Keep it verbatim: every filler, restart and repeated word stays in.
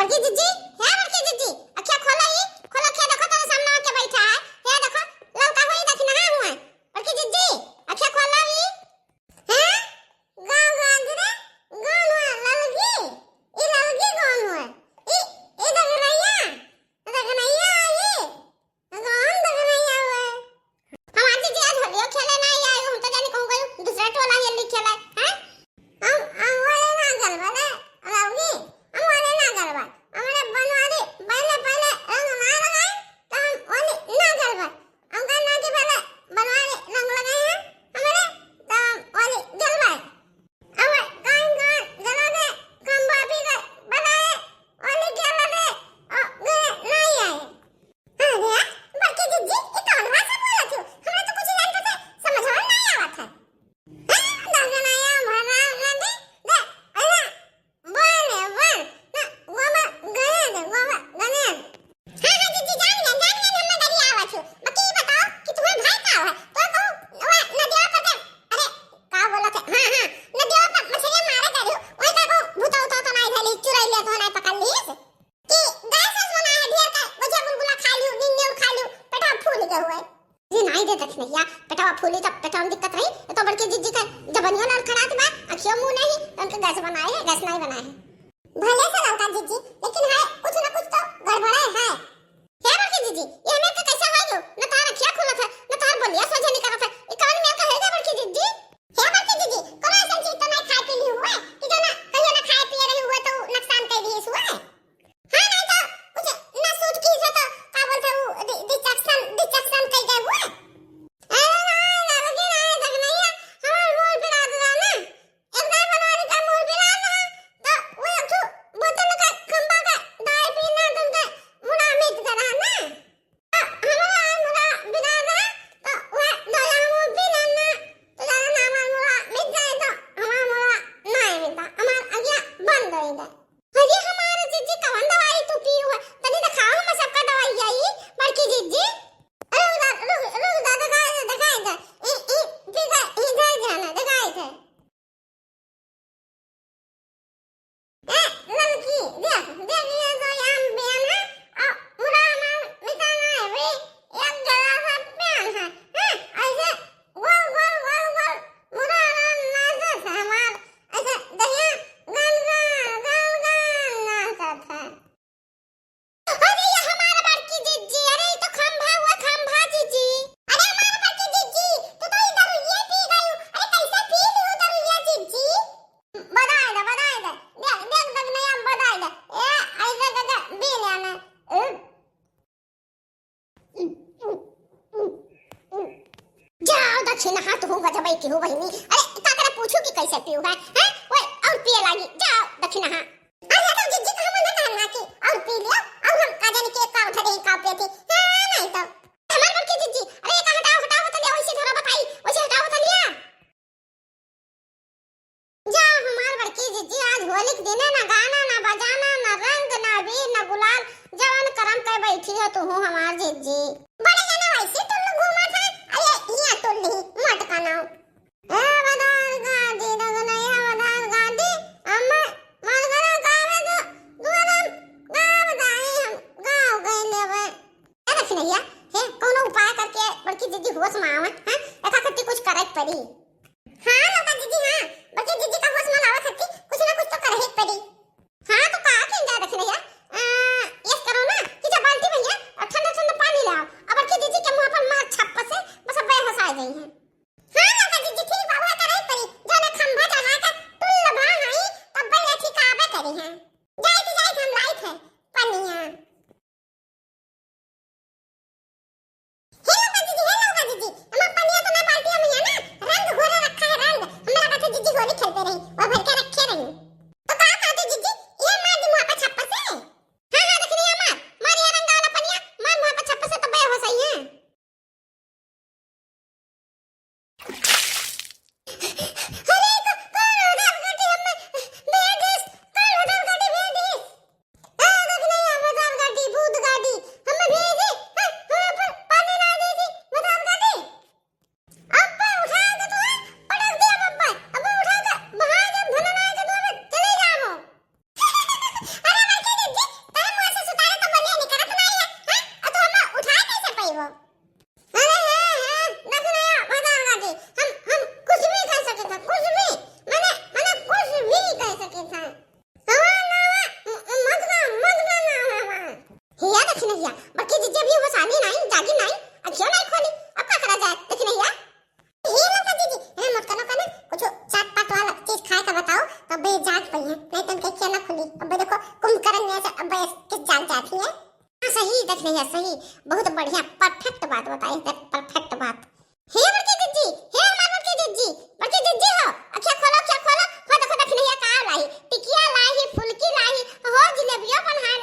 बड़की जिज्जी, हे बड़की जिज्जी, अखिया खोला ई, खोला, अखिया देखो, तोरे सामने आके बैठा है। हे देखो, ललका हुई दखिनहा हुए। बड़की जिज्जी, अखिया खोला ई। हैं? गाँव गाँव रे, गाँव हुआ ललकी, ई ललकी गाँव हुआ। ई, ई दगनैया, दगनैया ई, गाँव दगनैया हुआ। हमार जिज्जी आज होलियो खेले ना आई, हम तो जाने कहूँ गयो दूसरा टोला ये लिख खेला है, हैं? हम, हम वाले ना गलबा रे, राउगी, हम वाले ना गलबा। हमारे बनवारी पहले, पहले रंग ना लगाए, तो हम वाली ना गलबा। हम कहना कि पहले बनवारी रंग लगाए हैं, हमारे, तो हम वाली गलबा। अब काइन काइन गला के, खंबा भी गए, बनाए, वाली गला दे, ओ, गए, नहीं आए। अरे, बड़की जिज्जी, ई कौन भाषा बोलत हो? हमरा तो कुछ जान के समझ में नहीं आवत है। हैं? दगनैया भरा नदी, दे, अरे, बोल, बोल, ना, गोबर गने दे, गोबर गने दे। हाँ, हाँ, जिज्जी, जान गए, जान गए, हम नगरी आवत हो। बाकी ई बताओ कि तुम्हारे भाई का है? तो कहूँ, वह नदिया पर के, अरे, का बोलत है? हाँ, हाँ, नदिया पर मछलियाँ मारे करी, वही का कहूँ, भूता उता तो नहीं धली, चुराई ले तो नहीं पकड़ ली। कि गैस वैस बनाए है ढेर का, गोझिया गुलगुला खा लियो, नींद नेउर खा लियो, पेटवा फूल गए हुए। जी नहीं दे दखिनैया, पेटवा फूली तब पेटवा में दिक्कत रही, ये तो बड़की जिज्जी का जबनियो लड़खड़ात बा, अखियो मुँह नहीं, तो उनके गैस बनाए है, गैस नहीं बनाए है। भले से ललका जिज्जी, लेकिन है कुछ ना कुछ तो गड़बड़े है। हे बड़की जिज्जी, ये हमें के कैसे हो गयो? न तार अखिया खुलत है, न तार बोलिया सोझे निकलत है, ये कौन मेल का है बड़की जिज्जी? हे बड़की जिज्जी, कोनो ऐसन चीज तो नहीं खाए पी ली हुए कि जो ना कहियो ना खाए पिए रही हुए तो नुकसान कर दी हुए? हाँ, नहीं तो कुछ ना सूट की से तो का बोलते वो डि-, डिस्ट्रक्शन, डिस्ट्रक्शन कर गए हुए। अरे ना, ना, रुकी ना, ये देख नहीं है, हमार मूल पिरात रहा ना। एक दाई बनवारी का मूल पिरात रहा, तो वो एक ठो बोतल का खंबा का दाई पीना, तुमके मुड़ा मीत कर रहा ना। तो हमारा मुड़ा पिरात रहा, तो वो दो जन मूल पी लेना, तो ज्यादा ना हमार मुड़ा मीत जाए, तो हमार मुड़ा नहीं मीता, हमार अगिया बंद हो जाए। अरे हमार जिज्जी, कवन दवाई तू पीऊ है? तनी दिखाओ हम सबका दवाई आई, बड़की जिज्जी। अरे उधर, रुक, रुक, दा, दिखाई दे, दिखाई दे। ई, ई, ठीक है, इधर जाना, दिखाई दे। ए, ललकी, देख, देख, ये तो यहाँ पेन है, और पूरा हमार मिटाना है, भाई, एक जगह से पेन है, हैं? ऐसे गोल, गोल, गोल, गोल, पूरा नाम नाचत है हमार, ऐसे दहिया गन, गन, गन, गन नाचत है। अरे, ये हमार बड़की जिज्जी, अरे, ये तो खंभा हुआ, खंभा जिज्जी। अरे, हमार बड़की जिज्जी, तू तो ई दरुइये पी गयू। अरे, कैसे पी लियो दरुइया जिज्जी? बधाई दे, बधाई दे। देख, देख, देख, नहीं, हम बधाई दे। ए, ऐसे करके पी लेना। उम। जाओ दखिनहा, तू गजबई की हो बहिनी। अरे, का करे पूछू कि कैसे पीऊ है? हैं? ओए, और पिए लागी। जाओ दखिनहा। अरे, तो जिज्जी का हम ना कहना कि और पी लियो, और हम का जाने के का उठा दे, का पिए थी। हाँ, नहीं तो। हमार बड़की जिज्जी, अरे, का हटाओ, हटाओ, बतलिया, वैसे धरा बताई, वैसे हटाओ, बतलिया। जा हमार बड़की जिज्जी, आज होली के दिने ना गाना, ना बजाना, ना रंग, ना अबीर, ना गुलाल, जवन करम के बैठी हो तू हमार जिज्जी। बड़े जना वैसे टुल्लू घूमत है, अरे हिया टुल्ली, मटका नाव। ए बदार गादी, दगनैया बदार गादी, अम्मा मलगरा गावे दो, दुआरा गाव दाई हम, गाव गए लेवे। ए दखिनैया, हे, कौनो उपाय करके बड़की जिज्जी होश में आवे, हैं? एका खट्टी कुछ करे के पड़ी। हाँ, ललका जिज्जी, हाँ, बड़की जिज्जी का होश में लावे खातिर कुछ ना कुछ तो करे ही पड़ी। हाँ, तो का किन जाए दखिनैया? अ, ये करो ना कि जा बाल्टी में ये और ठंडा ठंडा पानी ले आओ, और बड़की जिज्जी के मुंह पर मार छप्पा से, बस अब बेहोश आ जाई है। हाँ, ललका जिज्जी, ठीक बा, वह करे ही पड़ी, जाने खंभा जला के टुल्ल बा हई, तब बे ये ठिकाबे करी है। जाइत, जाइत हम लाइत है पनिया। हे ललका जिज्जी, हे ललका जिज्जी, हमार पनिया तो ना बाल्टिया में है ना, रंग हो दखिनहिया, बड़की जिज्जी अभी होसानी नाई, जागी नाई, अखियो नाई खोली, अब का करा जाए दखिनहिया? हे ललका जिज्जी, ए मोटकनो का ना कुछ चाटपाट वाला चीज खाए का बताओ, तब बे जाग पइहैं, नाहीं तो उनके अखिया ना खुली। अब देखो कुंभकर्ण में से अब बे के जाग जाती है। हाँ सही दखिनहिया, सही, बहुत बढ़िया, perfect बात बताई, perfect बात। हे बड़की जिज्जी, हे हमार बड़की जिज्जी, बड़की जिज्जी हो, अखिया खोलो, अखिया खोलो, हो देखो दखिनहिया का लाही, टिकिया लाही, फुलकी लाही, हो जिलेबियो बन्हा